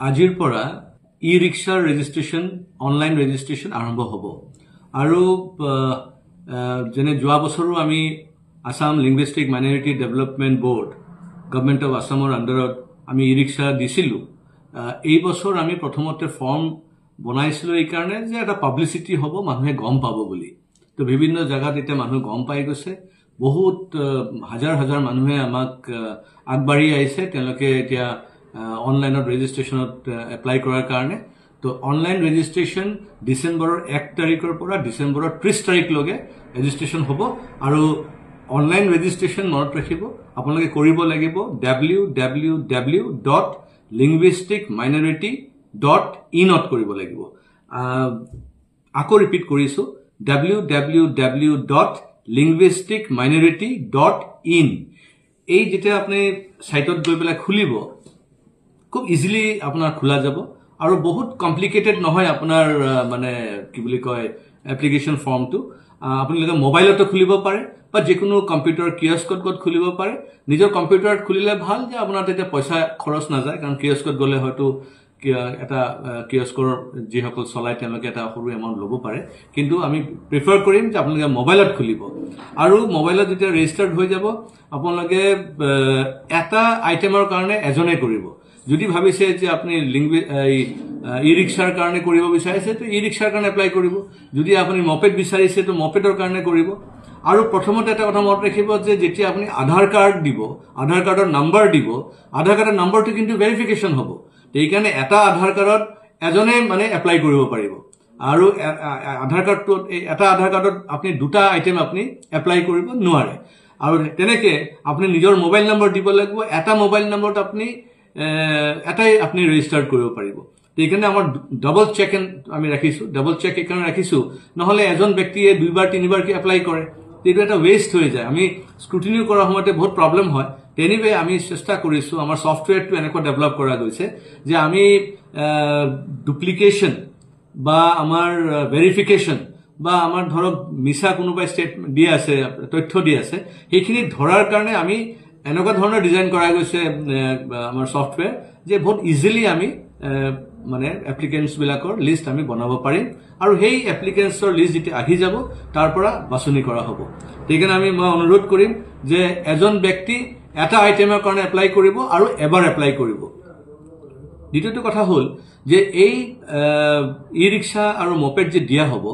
আজিৰ পৰা ই ৰিক্সাৰ ৰেজিষ্ট্ৰেশ্যন, অনলাইন ৰেজিষ্ট্ৰেশ্যন আৰম্ভ হ'ব। আৰু যেনে যোৱা বছৰো আমি Assam linguistic minority development board, government of আছামৰ আণ্ডাৰত আমি ই ৰিক্সা দিছিলোঁ। এই বছৰ আমি প্ৰথমতে ফৰ্ম বনাইছিলোঁ এইকাৰণে যে এটা পাব্লিচিটি হ'ব, মানুহে গম পাব বুলি। তো বিভিন্ন জেগাত এতিয়া মানুহ গম পাই গৈছে। বহুত হাজাৰ হাজাৰ মানুহে আমাক আগবাঢ়ি আহিছে, তেওঁলোকে এতিয়া অনলাইনত ৰেজিষ্ট্ৰেশ্যনত এপ্লাই কৰাৰ কাৰণে। তো অনলাইন ৰেজিষ্ট্ৰেশ্যন ডিচেম্বৰৰ 1 তাৰিখৰ পৰা ডিচেম্বৰৰ 30 তাৰিখলৈকে ৰেজিষ্ট্ৰেশ্যন হ'ব। আৰু অনলাইন ৰেজিষ্ট্ৰেশ্যন মনত ৰাখিব, আপোনালোকে কৰিব লাগিব www.linguisticminority.inত কৰিব লাগিব। আকৌ ৰিপিট কৰিছোঁ, www.linguisticminority.in। এই যেতিয়া আপুনি ছাইটত গৈ পেলাই খুলিব, খুব ইজিলি আপোনাৰ খোলা যাব আৰু বহুত কমপ্লিকেটেড নহয় আপোনাৰ মানে কি বুলি কয় এপ্লিকেশ্যন ফৰ্মটো। আপোনালোকে মোবাইলতো খুলিব পাৰে বা যিকোনো কম্পিউটাৰ কিয়স্কত গৈ খুলিব পাৰে। নিজৰ কম্পিউটাৰত খুলিলে ভাল যে আপোনাৰ তেতিয়া পইচা খৰচ নাযায়, কাৰণ কিয়স্কত গ'লে হয়তো এটা কিয়স্কৰ যিসকল চলায় তেওঁলোকে এটা সৰু এমাউণ্ট ল'ব পাৰে। কিন্তু আমি প্ৰিফাৰ কৰিম যে আপোনালোকে মোবাইলত খুলিব। আৰু মোবাইলত যেতিয়া ৰেজিষ্টাৰ্ড হৈ যাব, আপোনালোকে এটা আইটেমৰ কাৰণে এজনে কৰিব। যদি ভাবিছে যে আপুনি এই ই ৰিক্সাৰ কাৰণে কৰিব বিচাৰিছে, তো ই ৰিক্সাৰ কাৰণে এপ্লাই কৰিব। যদি আপুনি মপেড বিচাৰিছে, তো মপেডৰ কাৰণে কৰিব। আৰু প্ৰথমতে এটা কথা মনত ৰাখিব যে যেতিয়া আপুনি আধাৰ কাৰ্ড দিব, আধাৰ কাৰ্ডৰ নাম্বাৰ দিব, আধাৰ কাৰ্ডৰ নাম্বাৰটো কিন্তু ভেৰিফিকেশ্যন হ'ব। সেইকাৰণে এটা আধাৰ কাৰ্ডত এজনে মানে এপ্লাই কৰিব পাৰিব। আৰু আধাৰ কাৰ্ডটোত, এই এটা আধাৰ কাৰ্ডত আপুনি দুটা আইটেম আপুনি এপ্লাই কৰিব নোৱাৰে। আৰু তেনেকে আপুনি নিজৰ মোবাইল নম্বৰ দিব লাগিব। এটা মোবাইল নম্বৰত আপুনি এটাই আপুনি ৰেজিষ্টাৰ কৰিব পাৰিব। সেইকাৰণে আমাৰ ডাবল চেক আমি ৰাখিছোঁ। ডাবল চেক এইকাৰণে ৰাখিছোঁ, নহ'লে এজন ব্যক্তিয়ে দুইবাৰ তিনিবাৰকৈ এপ্লাই কৰে, এইটো এটা ৱেষ্ট হৈ যায়। আমি স্ক্ৰুটিনিউ কৰাৰ সময়তে বহুত প্ৰব্লেম হয়। তেনেকৈ আমি চেষ্টা কৰিছোঁ, আমাৰ ছফ্টৱেৰটো এনেকুৱা ডেভেলপ কৰা গৈছে যে আমি ডুপ্লিকেশ্যন বা আমাৰ ভেৰিফিকেশ্যন বা আমাৰ ধৰক মিছা কোনোবাই ষ্টেট দি আছে, তথ্য দি আছে, সেইখিনি ধৰাৰ কাৰণে আমি এনেকুৱা ধৰণৰ ডিজাইন কৰা গৈছে আমাৰ ছফ্টৱেৰ যে বহুত ইজিলি আমি মানে এপ্লিকেণ্টছবিলাকৰ লিষ্ট আমি বনাব পাৰিম। আৰু সেই এপ্লিকেণ্টছৰ লিষ্ট যেতিয়া আহি যাব, তাৰ পৰা বাছনি কৰা হ'ব। সেইকাৰণে মই অনুৰোধ কৰিম যে এজন ব্যক্তি এটা আইটেমৰ কাৰণে এপ্লাই কৰিব আৰু এবাৰ এপ্লাই কৰিব। দ্বিতীয়টো কথা হ'ল যে এই ই ৰিক্সা আৰু মপেড যে দিয়া হ'ব,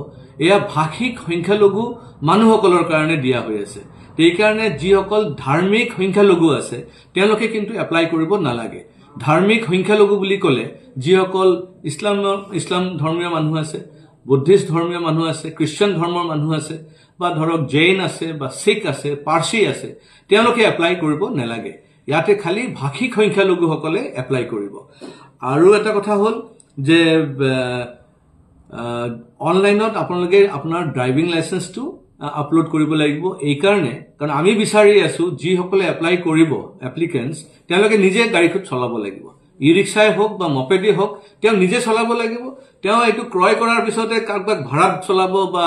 এয়া ভাষিক সংখ্যালঘু মানুহসকলৰ কাৰণে দিয়া হৈ আছে। সেইকাৰণে যিসকল ধাৰ্মিক সংখ্যালঘু আছে, তেওঁলোকে কিন্তু এপ্লাই কৰিব নালাগে। ধাৰ্মিক সংখ্যালঘু বুলি ক'লে যিসকল ইছলাম ধৰ্মীয় মানুহ আছে, বুদ্ধিষ্ট ধৰ্মীয় মানুহ আছে, খ্ৰীষ্টান ধৰ্মৰ মানুহ আছে, বা ধৰক জৈন আছে বা শিখ আছে, পাৰ্চী আছে, তেওঁলোকে এপ্লাই কৰিব নালাগে। ইয়াতে খালি ভাষিক সংখ্যালঘুসকলে এপ্লাই কৰিব। আৰু এটা কথা হ'ল যে অনলাইনত আপোনালোকে আপোনাৰ ড্ৰাইভিং লাইচেন্সটো আপলোড কৰিব লাগিব। এইকাৰণে কাৰণ আমি বিচাৰি আছো, যিসকলে এপ্লাই কৰিব এপ্লিকেণ্টছ, তেওঁলোকে নিজে গাড়ীখন চলাব লাগিব। ই ৰিক্সাই হওক বা মপেডেই হওক, তেওঁ নিজে চলাব লাগিব। তেওঁ এইটো ক্ৰয় কৰাৰ পিছতে কাৰোবাক ভাড়াত চলাব বা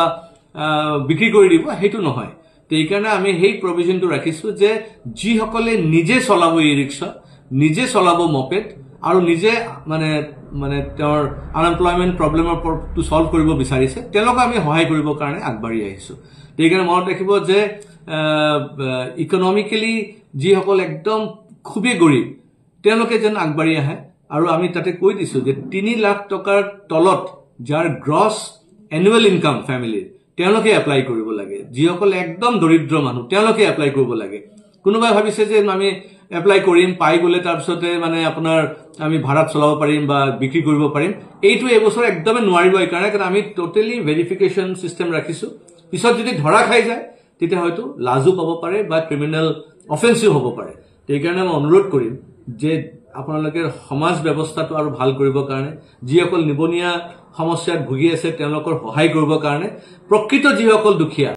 বিক্ৰী কৰি দিব, সেইটো নহয়। সেইকাৰণে আমি সেই প্ৰভিজনটো ৰাখিছো যে যিসকলে নিজে চলাব ই ৰিক্সা, নিজে চলাব মপেড আৰু নিজে মানে মানে তেওঁৰ আনএমপ্লয়মেণ্ট প্ৰব্লেমৰটো ছল্ভ কৰিব বিচাৰিছে, তেওঁলোকক আমি সহায় কৰিবৰ কাৰণে আগবাঢ়ি আহিছো। সেইকাৰণে মনত ৰাখিব যে ইকনমিকেলি যিসকল একদম খুবেই গৰীব, তেওঁলোকে যেন আগবাঢ়ি আহে। আৰু আমি তাতে কৈ দিছো যে 3 লাখ টকাৰ তলত যাৰ গ্ৰছ এনুৱেল ইনকাম ফেমিলিৰ, তেওঁলোকে এপ্লাই কৰিব লাগে। যিসকল একদম দৰিদ্ৰ মানুহ, তেওঁলোকে এপ্লাই কৰিব লাগে। কোনোবাই ভাবিছে যে আমি এপ্লাই কৰিম, পাই গ'লে তাৰপিছতে মানে আপোনাৰ আমি ভাড়াত চলাব পাৰিম বা বিক্ৰী কৰিব পাৰিম, এইটো এইবছৰ একদমেই নোৱাৰিব। এইকাৰণে কাৰণ আমি ট'টেলি ভেৰিফিকেশ্যন চিষ্টেম ৰাখিছো। পিছত যদি ধৰা খাই যায়, তেতিয়া হয়তো লাজো পাব পাৰে বা ক্ৰিমিনেল অফেন্সিও হ'ব পাৰে। সেইকাৰণে মই অনুৰোধ কৰিম যে আপোনালোকে সমাজ ব্যৱস্থাটো আৰু ভাল কৰিবৰ কাৰণে, যিসকল নিবনুৱা সমস্যাত ভুগি আছে তেওঁলোকৰ সহায় কৰিবৰ কাৰণে, প্ৰকৃত যিসকল দুখীয়া